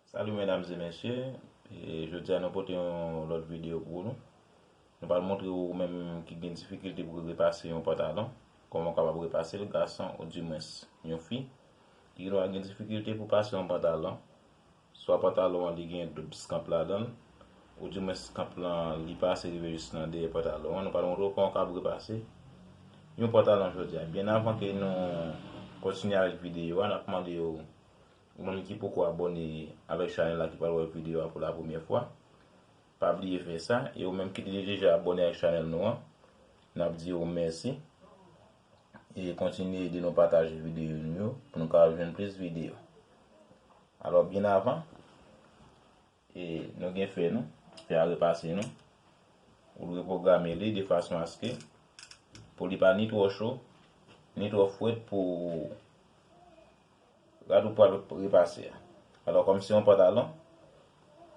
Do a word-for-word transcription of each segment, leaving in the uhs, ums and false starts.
Salut mesdames et messieurs, e jodi a nou pote yon lòt videyo pou nou. Nou pral montre ou menm ki gen difikilte pou repase yon pantalon, kòman w kapab repase l, gason oudimwens yon fi ki gen dwa gen difikilte pou pase yon pantalon. Swa pantalon an li gen doub skanp ladan l, oudimwens skanp lan li pase rive jis nan dèyè pantalon an. Nou pral montre w kòman w kapab repase yon pantalon jodi a. Byen avan ke nou kontinye avèk videyo a, n ap mande w, ou menm ki poko abòne avèk chanèl la, ki pral wè videyo a pou la premyè fwa, pa bliye fè sa. E ou menm ki te deja abòne ak chanèl nou an, n ap di w mèsi. E kontinye ede nou pataje videyo nou yo pou nou ka jwenn plis videyo. Alò, byen avan, e nou gen fè nou, fè a repase nou. Ou dwe pwograme li de fason aske pou li pa ni twò cho, ni twò frèt pou rad ou pral repase a. Alò, kòm se yon pantalon,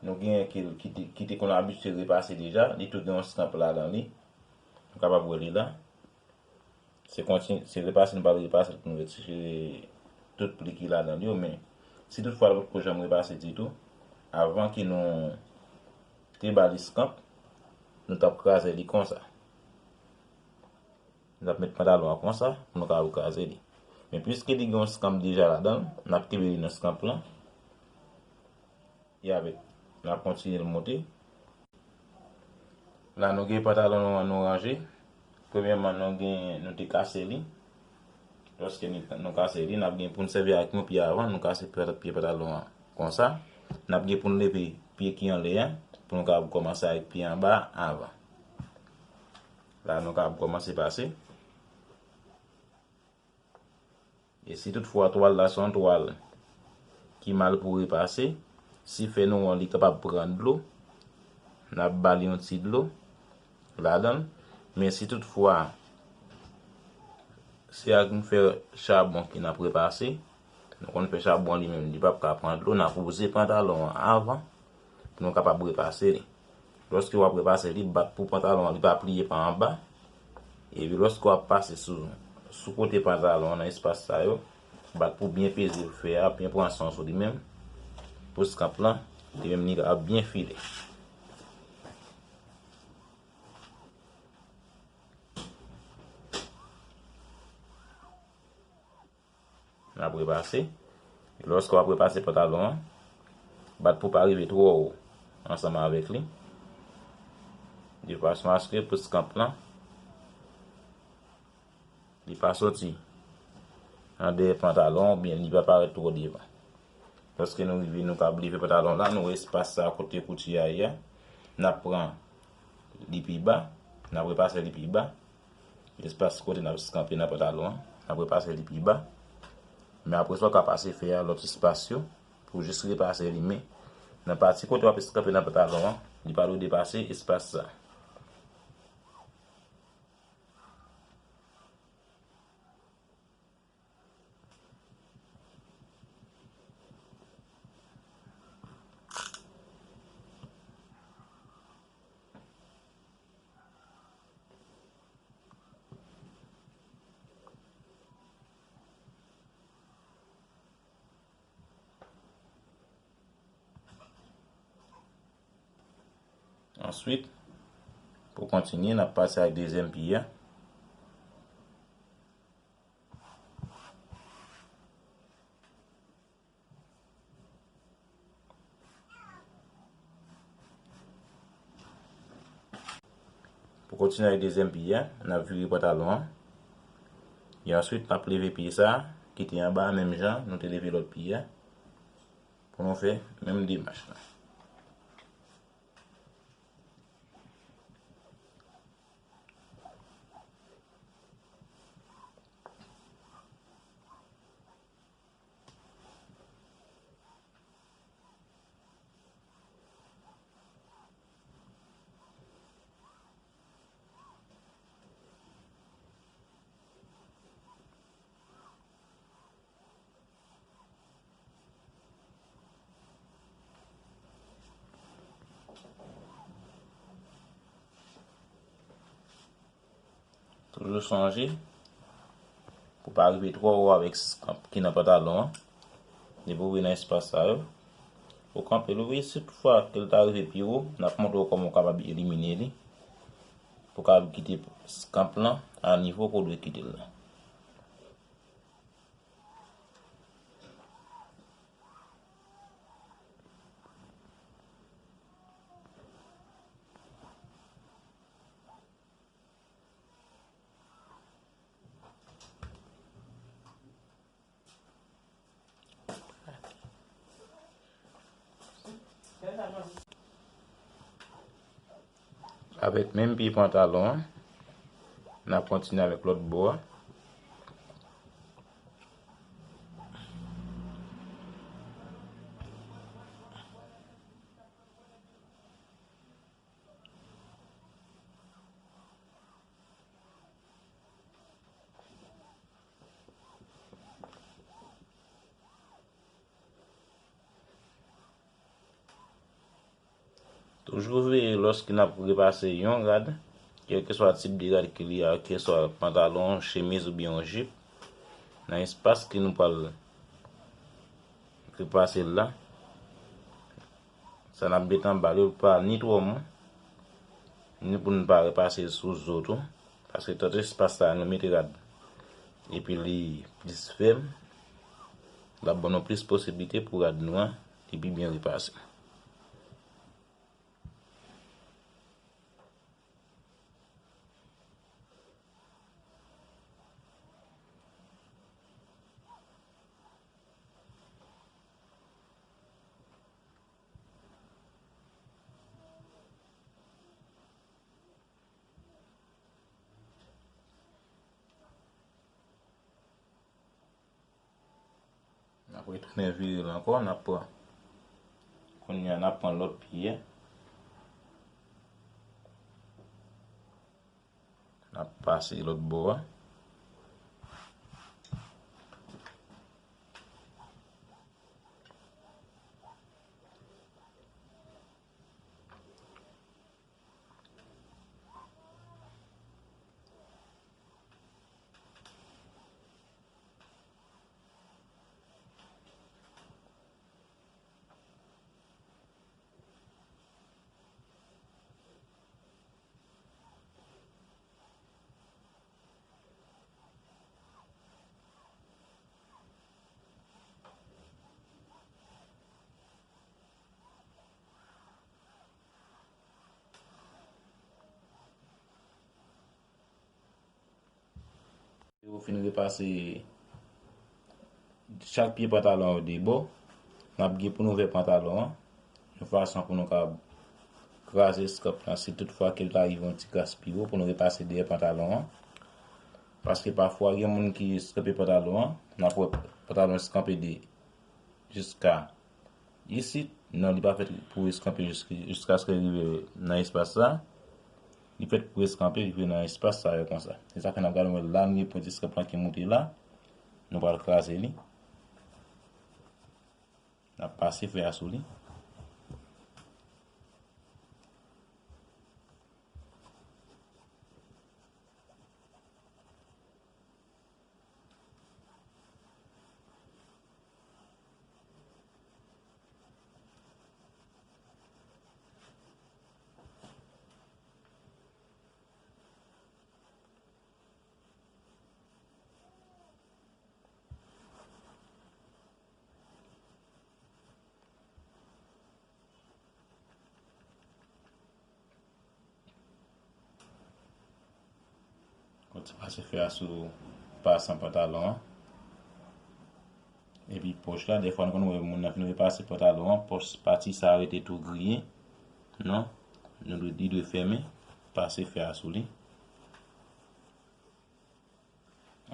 nou gen ki, ki te, ki te konn abitye repase deja, li tou gen yon skanp ladan li. Nou kapab wè li la. Se konti-, se repase nou pral repase l pou nou retire tout pli ki ladan l yo, men si toutfwa l potko janm repase ditou, avan ke nou te ba li skanp, nou t ap kraze li konsa. N ap met pantalon an konsa pou nou ka kraze li. Men piske li gen yon skanp deja ladan l, n ap kenbe li nan skanp lan. E avèk, n ap kontinye l monte. La nou gen pantalon nou an nou ranje. Premyèman nou gen, nou te kase li. Lòske nou, nou kase li, n ap gen pou n sèvi ak yon pye avan, nou kase pye, pye pantalon an konsa. N ap gen pou n leve pye ki anlè a, pou nou ka kòmanse ak pye anba avan. La nou ka kòmanse pase. E si toutfwa twal la se yon twal ki mal pou repase, si fè nou an li kapab pran dlo, n ap ba li yon ti dlo ladan l. Men si toutfwa se ak yon fè chabon ke n ap repase, nou konn fè chabon li menm, li p ap ka pran dlo, n ap wouze pantalon an avan pou nou kapab repase li. Lòske w ap repase li, bat pou pantalon an li pa pliye pa anba. Epi lòske w ap pase sou, sou kote pantalon an nan espas sa yo, bat pou byen peze fè a, byen pran sans ou li menm, pou skanp lan, li menm li ap byen file. N ap repase. E lòske w ap repase pantalon an, bat pou pa rive twò wo ansanm avèk li. De fason aske pou skanp lan, li pa soti andèyè pantalon oubyen li pa parèt twò devan. Lòske nou rive, nou ka leve pantalon la, nou wè espas sa kote kouti a ye a. N ap pran li pi ba, n ap repase li pi ba. Espas kote n ap kanpe nan pantalon an, n ap repase li pi ba. Men apre sa, w ka pase fè a lòt espas yo pou jis repase li. Men nan pati kote w ap kanpe nan pantalon an, li pa dwe depase espas sa. Answit, pou kontinye, n ap pase ak dezyèm pye a. Pou kontinye ak dezyèm pye a, n ap vire pantalon an. E answit, n ap leve pye sa a, ki te anba a, menm jan nou te leve lòt pye a, pou nou fè menm demach la. Toujou sonje pou pa rive twò wo avèk skanp ki nan pantalon an. Depi w rive nan espas sa yo, Ou kanpe l wi, si toutfwa ke l ta rive pi wo, n ap montre w kòman w kapab elimine li. Pou w kapab kite skanp lan a nivo ke w dwe kite l la. Avèk menm pye pantalon an, n ap kontinye avèk lòt bò a. Toujou veye lòske n ap repase yon rad, kèlkeswa tip de rad ke li a, keswa pantalon, chemiz oubyen yon jip, nan espas ke nou pral repase l la. Sa n ap met anba l yo pa ni twò mou, ni pou n pa repase l sou zo tou. Paske tout espas sa a nou mete rad epi li plis fèm, l ap ban nou plis posiblite pou rad nou an li pi byen repase. N ap retounen vire l ankò, n ap pran. Kounye a, n ap pran lòt pye. N ap pase lòt bò a. Yo fin repase chak pye pantalon yo de bò. N ap gen pou n ouvè pantalon an yon fason pou nou ka kraze skanp lan si toutfwa ke l ta rive yon ti kras pi wo pou nou repase dèyè pantalon an. Paske pafwa gen moun ki skanpe pantalon an, n ap wè pantalon skanpe de jiska isit, non, li pa fèt pou eskanpe jiskaske l rive nan espas sa. Li fèt pou eskanpe rive nan espas sa yo konsa. Se sa fè n ap gade wè la, nou gen pwent eskanp lan ki moute la. Nou pral kraze li. N ap pase fè a sou li. Kontinye pase fè a sou pasan pantalon an. Epi pòch la, defwa nou konn wè moun nan fin repase pantalon an, pòch pati sa a rete tou griyen. Non, nou dwe, li dwe fèmen, pase fè a sou li.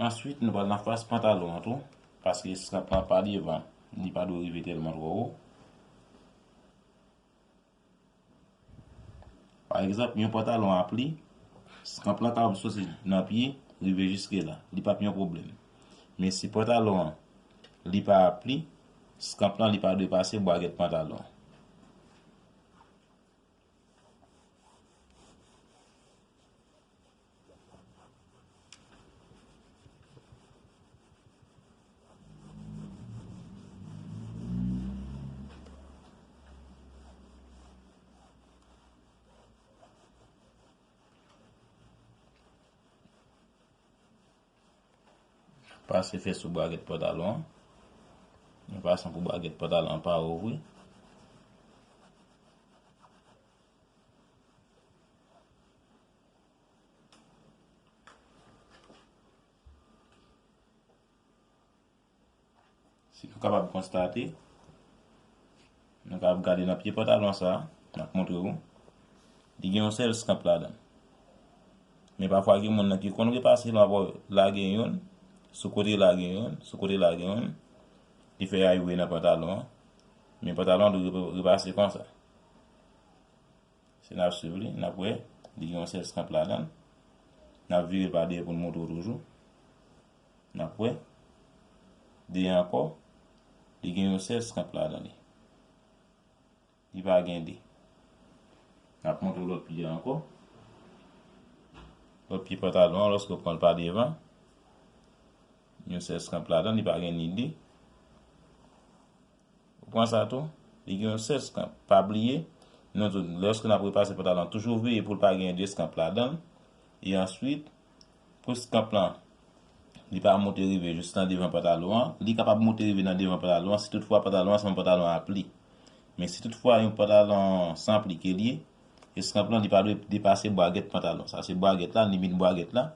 Answit, nou pral nan fas pantalon an tou, paske skanp lan pa devan, li pa dwe rive tèlman twò wo. Pa egzanp, yon pantalon a pli, skanp lan kapab soti nan pye, rive jiske la, li p ap yon pwoblèm. Men si pantalon an, li pa pli, skanp lan, li pa dwe pase bwagèt pantalon an. Pase fè sou bragèt pantalon an. Yon fason pou bragèt pantalon an pa ouvri. Si nou kapab konstate, nou kapab gade nan pye pantalon sa a, m ap montre w, li gen yon sèl skanp ladan l. Men pafwa gen moun nan ki konn repase l, w ap wè lage youn, sou kote lage youn, sou kote lage youn, li fè aywe nan pantalon an. Men pantalon an dwe repa-, repase konsa. Si n ap swiv li, n ap wè, li gen yon sèl skanp ladan l. N ap vire l pa dèyè pou n montre w toujou. N ap wè. Dèyè ankò, li gen yon sèl skanp ladan li. Li pa gen de. N ap montre w lòt pye a ankò. Lòt pye pantalon an, lòske w pran l pa devan, yon sèl skanp ladan, li pa gen ni de. Ou pran sa tou, li gen yon sèl skanp. Pa bliye, nou di w, lòske n ap repase pantalon, toujou veye pou l pa gen de skanp ladan l. E answit, pou skanp lan, li pa monte rive jis nan devan pantalon an. Li kapab monte rive nan devan pantalon an si toutfwa pantalon an se yon pantalon a pli. Men si toutfwa yon pantalon san pli ke l ye, e skanp lan li pa dwe depase bragèt pantalon. Sa se bragèt la, limit bragèt la.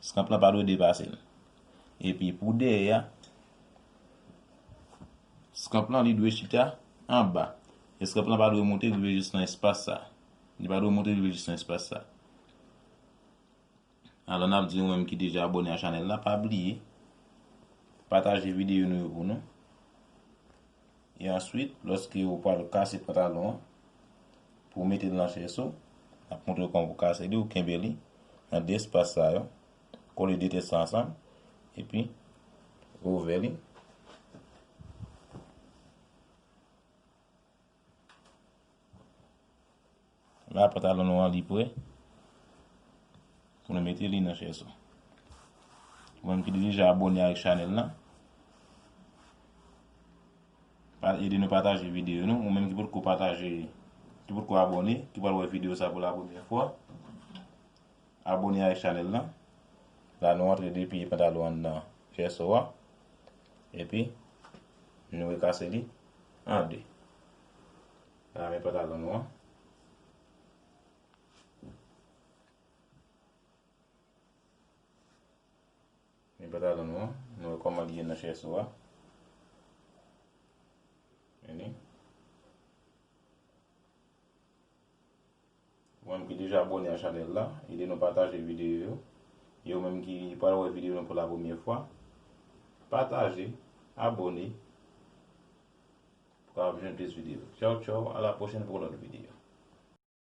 Skanp lan pa dwe depase l. Epi pou dèyè a, skanp lan li dwe chita anba. E skanp lan pa dwe monte rive jis nan espas sa. Li pa dwe monte rive jis nan espas sa. Alò, n ap di ou menm ki deja abòne a chanèl la, pa bliye pataje videyo nou yo pou nou. E answit, lòske ou pral kase pantalon an, pou w mete l nan chèso, n ap montre w kòman pou kase li, ou kenbe li nan de espas sa yo, kole de tèt sa ansanm, epi ouvè li. La, pantalon nou an, li prè pou nou mete li nan chèso. Ou menm ki deja abòne avèk chanèl la, pa-, ede nou pataje videyo nou. Ou menm ki potko pataje, ki potko abòne, ki pral wè videyo sa pou la premyè fwa, abòne avèk chanèl la. La, nou antre de pye pantalon an nan chèso a. Epi, nou rekase li an de. La, men pantalon nou an. Men pantalon nou an, nou wè kòman li ye nan chèso a. Vini. Ou menm ki deja abòne a chanèl la, ede nou pataje videyo yo. E ou menm ki pral wè videyo nou pou la premyè fwa, pataje, abòne, pou kapab jwenn plis videyo. Tchaw, tchaw, a la pwochèn pou lòt videyo.